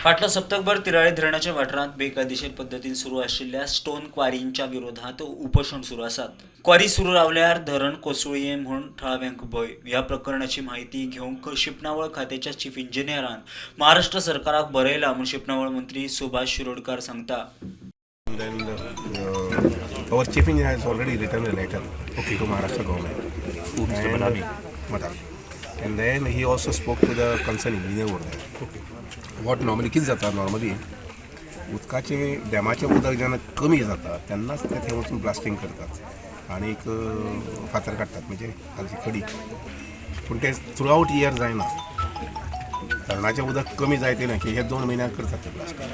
फाटलो सप्तकभर तिराळे धरणाच्या वाठारांत बेकायदेशीर पद्दतीन सुरू आशिल्ल्या स्टोन क्वारींच्या विरोधात उपोशण सुरू आसात. क्वारी सुरू रावल्यार धरण कोसळुये म्हूण थळाव्यांक भंय. ह्या प्रकरणाची म्हायती घेवंक शिंपणावळ खात्याच्या चीफ इंजिनियरान महाराष्ट्र सरकाराक बरयला म्हूण शिंपणावळ मंत्री सुभाष शिरोडकार सांगता. And then our chief engineer has already written a letter to Maharashtra government. Who, Mr. And- Madani? Madani. And then he also spoke to the concerned engineer over there. What normally कितें जाता, normally उदकाचें, डॅमाचें उदक जेन्ना कमी जाता तेन्नाच ते थंय वचून ब्लास्टींग करतात आनीक फातर काडटात, म्हणजे तांची खडी. पूण तें थ्रू आवट इयर जायना. धरणाचें उदक कमी जायत येयलें की हे 2 म्हयन्याक करतात ते ब्लास्टींग.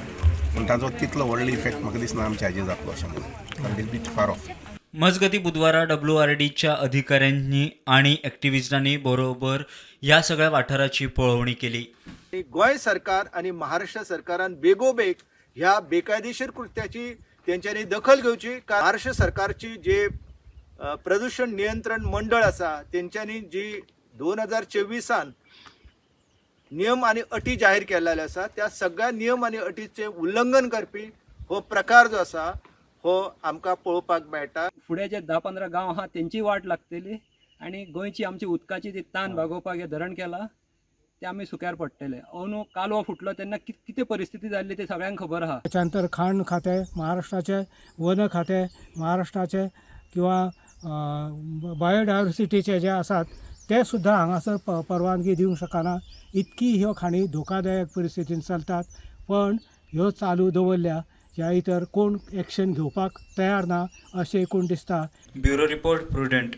पूण ताजो तितलो व्हडलो इफेक्ट म्हाका दिसना आमच्या हाजेर जातलो अशें म्हणून, कारण it bit far off. मजगती, बुधवारा डब्ल्यूआरडीच्या अधिकाऱ्यांनी आणि ॲक्टिव्हिस्टांनी बरोबर ह्या सगळ्या वाठाराची पळोवणी केली. आणि गोंय सरकार आणि महाराष्ट्र सरकारान बेगोबेग ह्या बेकायदेशीर कृत्याची तेंच्यांनी दखल घेवची. महाराष्ट्र सरकारची जे प्रदूषण नियंत्रण मंडळ आसा, तेंच्यांनी जी 2024 नियम आणि अटी जाहीर केलेले आसा, त्या सगळ्या नियम आणि अटीचे उल्लंघन करपी हो प्रकार जो आसा हो आमकां पळोवपाक मेळटा. फुडें जे 10-15 गांव आहा तेंची वाट लागतली आनी गोंयची आमची उदकाची ती तान भागोवपाक हें धरण केलां तें आमी सुक्यार पडटले. अंदू कालवो फुटलो तेन्ना कितें परिस्थिती जाल्ली ते सगळ्यांक खबर आहा. त्याच्यानंतर खाण खातें महाराष्ट्राचे, वन खातें महाराष्ट्राचे किंवा बायोडायवर्सिटीचे जे आसात ते सुद्दां हांगासर परवानगी दिवंक शकना. इतकी ह्यो खाणी धोकादायक परिस्थितीन चलतात, पण ह्यो चालू दवरल्या. ह्या इतर कोण एक्शन घेवपाक तयार ना अशें एकूण दिसता. Bureau report, prudent.